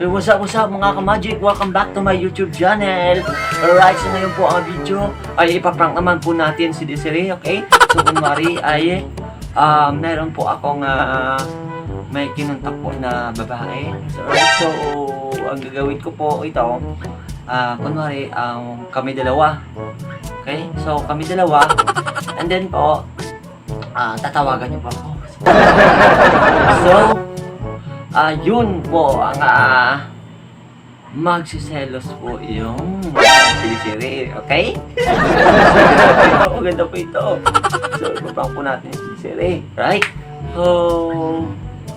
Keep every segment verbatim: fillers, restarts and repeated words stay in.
Hey, what's up, what's up, mga ka-magic? Welcome back to my YouTube channel. Alright, so ngayon po ang video ay ipaprank naman po natin si Desiree, okay? So, kunwari ay, um, meron po akong, ah, may kinontak po na babae. So, alright, so, ang gagawin ko po ito, ah, kunwari, um, kami dalawa. Okay? So, kami dalawa. And then po, ah, tatawagan niyo po ako. So, ah, yun po ang, ah, magsiselos po yung si Desiree, okay? Maganda po ito. So, ipaprank po natin si Desiree, right? So,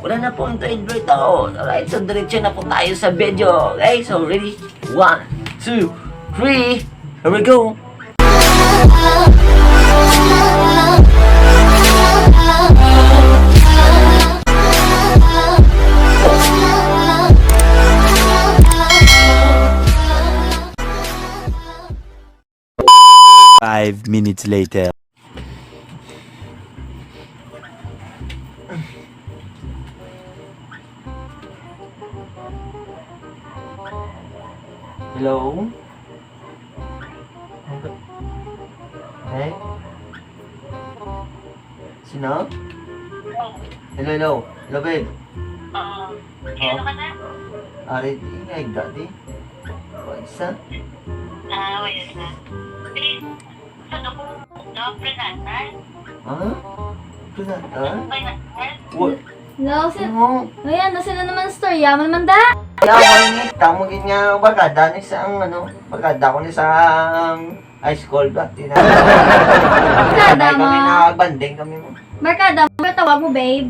wala na po ang trade break ako. Alright, so diretso na po tayo sa video. Okay, so ready? One, two, three. Here we go. Five minutes later. Hello? Hey? Sino? Hello, hello. Hello, babe. Ah, sino ka na? Ari, di nga, igda, di. Wa isa. Ah, wala na. Please, sa dokumento, prenatal. Ha? Prenatal? Prenatal? Wa-, Hello, si-, Ano? Ayan, na sila naman istorya. Ano man da? Yawa ni, tamo gid nga barkada ni sa ang, ano, barkada ko ni sa, um, high school ba? Di na. Barkada Sanay kami mo? Na banding kami mo. Barkada mo, tawag mo, babe.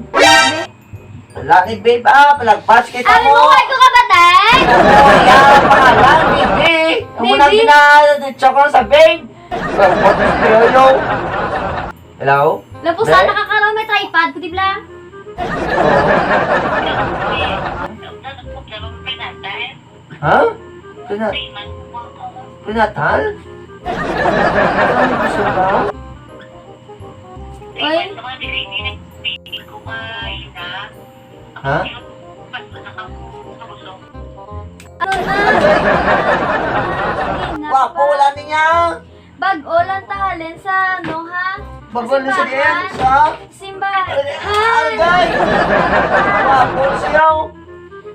Wala ni babe, ah, palagpas kita Ano mo. Mo, ay ko ka ba, tay? Ano, ya, pangalan, baby. Ang Baby? Unang gina-, check ko sa babe. Palagpas ni Lolo. Hello? Lapusan, Be? Nakakaroon may tripod ko, di ba? Ha? Prena-, prenatal? Ano gusto ka? Oy. Ha? Ano na? Wapo, wala niya. Bag-o lang ta halin sa, ano, ha? Bag-o lang sa diyan, Simbahan. Sa? Simbahan. Agay! Wapo siya.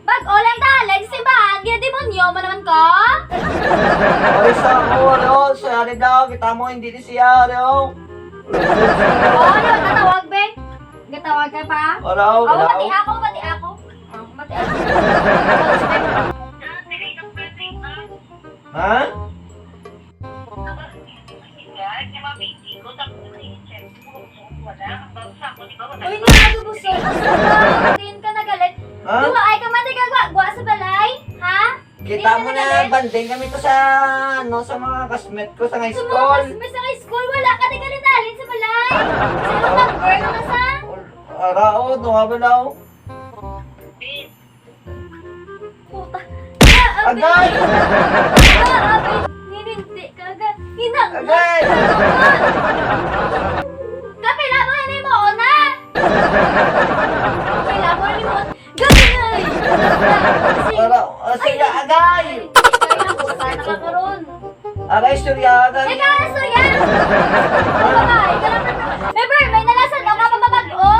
Bag-o lang ta halin sa simbahan. Ginademonyo mo naman ko? Ay, sa ako, ano? Sa ari daw, kita mo, hindi ni siya, ano? Oo, ano, tatawag, be? Gatawag ka pa? Wala, wala. Ako, pati ako, pati ako. Ah, pati ako. Ha? Uy, hindi ka gusto. Basta ka, din ka nagalit. Ha? Duha, ay ka man, di ka gwa, gwa sa balay? Ha? Kita mo na, banding kami to sa, ano, sa mga classmate ko sa high school. Sa mga classmate sa high school, wala ka, di ka rin halin sa balay. Sa number, ano ka sa? Ara, oh, duha ba daw? Puta. Agay! Agay! Nininti ka, aga. Hinang. Agay! Kapila mo ini mo una? Kapila mo ini mo? Gagay! Wala, ah, sige, agay! Ay, nakakaroon. Aray, istorya, agay. May ka istorya? Babae ka lang. Member, may nalasan ka pa mabag-o?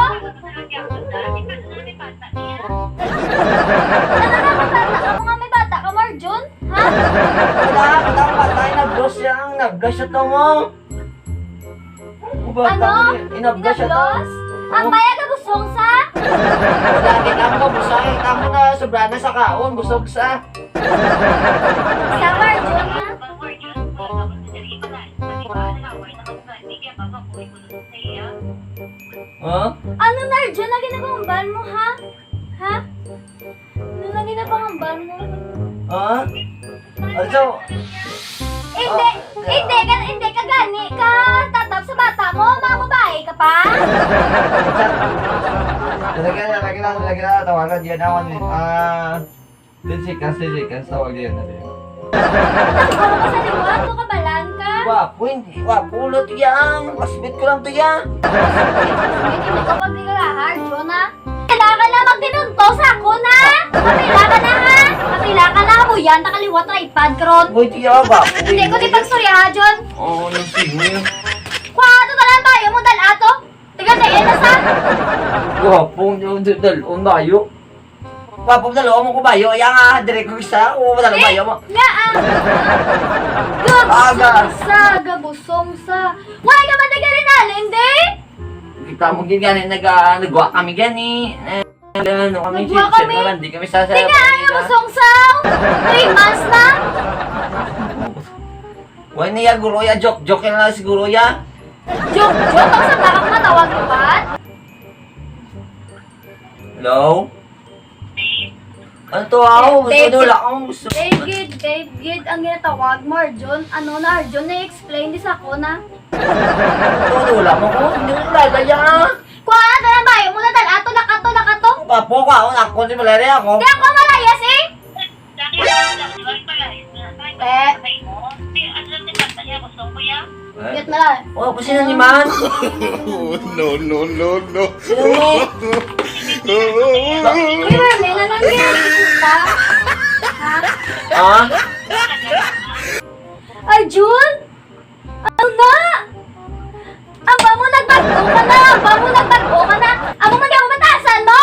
Ano na, may bata ka mo nga, may bata ka, Marjun? Ha? Wala, wala, patay, nag-blush siya, ang nag-blush siya to mo. Bata Ano? Inabga siya to. Inablos? Ang Oh. Maya ka busog sa? Wala, kita mo, busog, kita mo na, sobra na sa kaon, busog sa. Sa Marjun, ha? Ha? Ano na, Arjun, ang ginapangambal mo, ha? Ha? Ano na ginapangambal mo? Ha? Also, Hindi, ah, hindi ka, hindi ka gani ka tatap sa bata mo, mga babae ka pa? Lagi na, lagi na, lagi na, tawagan, yan naman eh. Ah, Sisikas, sisikas, tawag yan na rin. Ano ka sa liwat? Ano ka, balan ka? Wapo, hindi. Wapo, ulo to yan. Kasbit ko lang to yan. Hindi ka pagligalahan, Jonah. Kailangan na magtinunto sa ako na. Kailangan na, ha? Yan, nakaliwat na iPad karon. Uy, tiya ba? Hindi ko di pagstorya, ha, John. Oo, yung sino yun? Kwa, ato tanan ba? Yung mo dal ato? Tiga na, eh, nasa? Gwapo, yung dal-on bayo. Gwapo, dal-on mo ko bayo. Yan nga, dire ko isa. Oo, dal-on bayo mo. Nga, ah. Aga. Gabusong sa, gabusong sa. Wala ka man taga rin, Aling, di? Kita mo gid gani, nag-, ah, nagwa kami gani. Eh, ano kami, Nagwa chill-chill kami. na lang, di kami sasayaw Di nga, kanina. Ang usong sa three months na. Wala niya, guro, ya, joke-joke na lang siguro, ya. Joke-joke? Ang sa takak matawag ni Pat? Hello? Ano to, ako? Gusto David. nila akong gusto. David, David, ang ginatawag mo, Arjun. Ano na, Arjun? Na-explain di sa ako na. Ito, wala mo ko. Hindi mo lalaya. Kuha na lang ba? Yung muna tal-, ato, nakato, nakato. Papo ko, ako, ako, di malaya ako. Di ako malayas eh. Eh. Yat na lang. Oh, kasi na ni man. No, no, no, no. Sino ni? Uy, Marlene, anong ginagawa? Ha? Ha? Arjun? Ano na? Aba mo, nagbag-o ka na! Aba mo, nagbag-o ka na! Amo man, di mo batasan mo!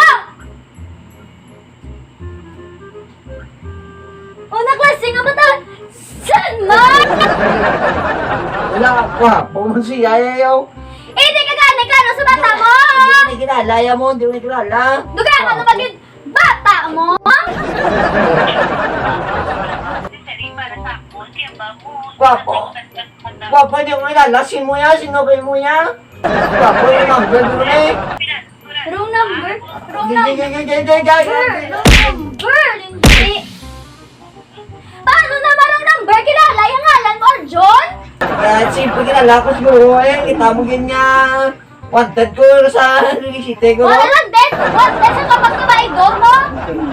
Una klase nga batasan mo! Wala ka pa. Pumunsi, ayaw. Eh, di ka gani klaro sa bata mo! Hindi ko na kilala, ayaw mo. Hindi ko na kilala. Dugay ka na magid bata mo! Gwapo. Gwapo, hindi ko kilala. Sino mo yan? Sino kayo mo yan? Gwapo yung number mo na eh. Wrong number? Wrong number? Gay, gay, gay, gay, gay, gay, gay. Sir, wrong number. Hindi. Paano na wrong number? Kilala yung ngalan mo, Arjun? Ah, siyempre kilala ko siguro. Eh, kita mo gid nga. Wanted ko sa City ko. Wala lang, dead. Wanted sa kapag kabaigor mo.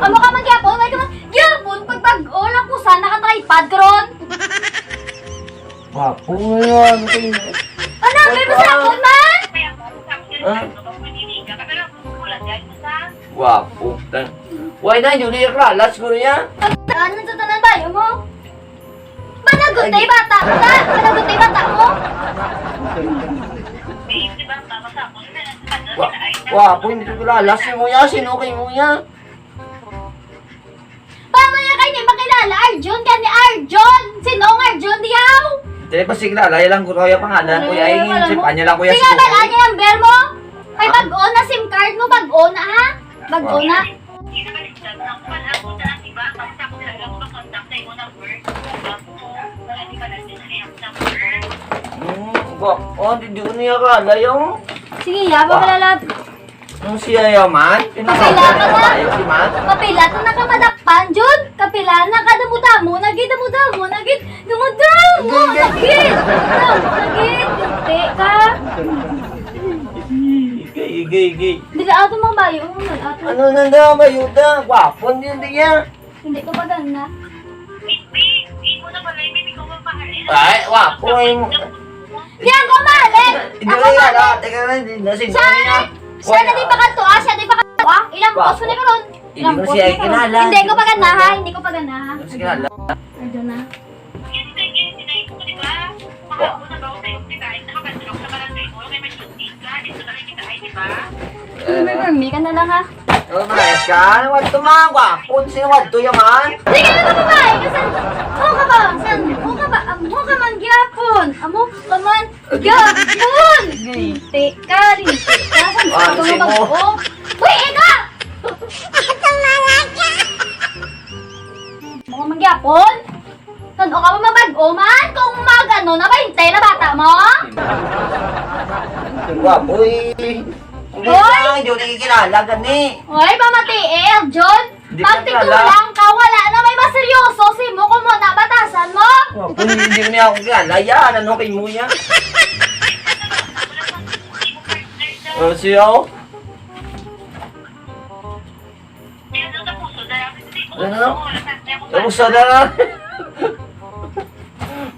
Amo ka man gyapon, may ka man. Gyapon, pag bag-o lang ko sana ka tripod karon. Gwapo nga yan. Ano, may masakot man? Ah? Gwapo. Tan-, why na, yun yung lalas ko niya? Ano sa tanan ba, yun mo? Managot na yung bata mo, ta? Managot na yung bata mo? Wa-, gwapo, hindi ko kilala. Si Muya, sino kay Muya? Paano niya kayo di makilala? Arjun ka ni Arjun! Sino ang Arjun, diyaw? Dili pa sige kilala, ilang ko kaya pangalan, kuya, ay, wala mo. Sige, balaan niya number mo. Ay, bag-o na SIM card mo, bag-o na, ha? Bag-o na. Hmm, ba, oh, di, di ko niya kalayo. Sige, ya, ba, ba, pala. Ang siya yaman? Kapila ka na? Ayaw si man? Kapila ka na ka madakpan, Jud? Kapila na ka, damo-damo na gid, damo-damo na gid, damo-damo na gid, damo-damo na gid, Jud, ka. Igay, igay, igay. Dili ato mga bayo, mga ato. Ano na daw, bayuta? Gwapo din diya. Hindi ko pa gana. Ay, gwapo eh. Di ako mali! Hindi ako ko mali! Teka na, hindi na, sige Siya, na. Siya na di pa kanto, ah, siya di pa kanto, ah. Ilang Gwapo. Post ko na karon? Hindi Ilang ko post siya na karon? Kinala. Hindi ko pa ganahan, hindi ko pa ganahan. Sige na. Pardon na. Ano, may permi ka na lang, ha? Oh, nice ka. Ano, what to, man? Gwapo. Sino what to, yaman? Sige na, babae ka, san? Amo ka ba? San? Amo ka ba? Amo ka man gyapon. Amo ka man gyapon. Linti ka, linti ka. San Ah, ka ba si mo. Mag-o? Uy, ikaw! Amo ka man gyapon? San-o ka ba mabag-o man? Kung mag-ano na, baynte na bata mo? Gwapo eh. Hindi Hoy! Lang, hindi ko nakikilala, gani. Hoy, pamati eh, Arjun. Hindi ka Magtigulang kilala. Ka, wala na may maseryoso si mo kung mo na batasan mo. Gwapo, hindi, hindi ko niya ako kilala. Yan, ano kay mo yan? Oh, siya, oh. Ano? Tapos na na.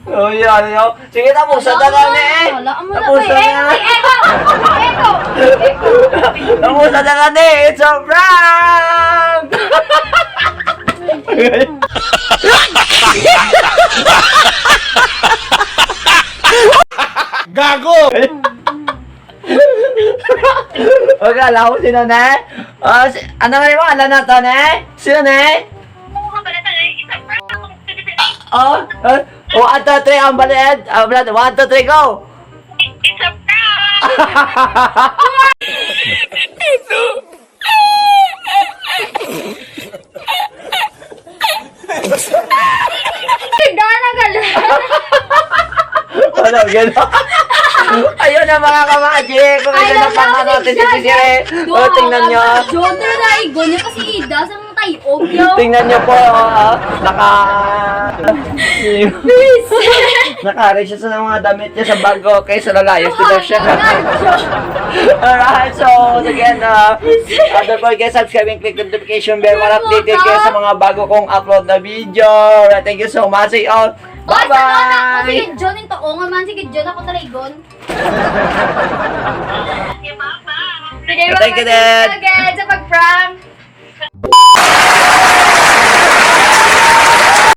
Oh, yan, yan. Sige, tapos na na, eh. Wala, amo na, Tapos na eh, na. Eh, eh, eh, eh, eh, eh, eh. Tapos na na, eh. It's a prank! Gago! Okay, alam mo sino na eh? Oh, si, ano nga mo? Alam na to na eh? Sino na eh? Oh, oh, oh, ato, three, ang balid. Ang balid. One, two, three, go! It's a prank! Gana ka lang. Ano, gano'n? Ayun na, mga kamaji. Kung Ay, ano na pang ano, nagsisigyan. Titi-titi. Doon, Oh, tingnan nyo. Ang John, na naigo niya kasi ida sa mga tayo, obyo. Tingnan nyo po, oh, naka... Please. Naka-arrange siya sa mga damit niya sa bago. Okay, sa lalayo, Ay, sila siya. Ay, John. Alright, so, again, uh, uh, don't forget subscribe and click the notification bell para updated kayo sa mga bago kong upload na video. Alright, thank you so much sa iyo. Oy, sa una, ako si Bye-bye! John, yung tao nga man, si John, ako talagon. Sige, Patay ka, Dad! Again, sa pag-prank.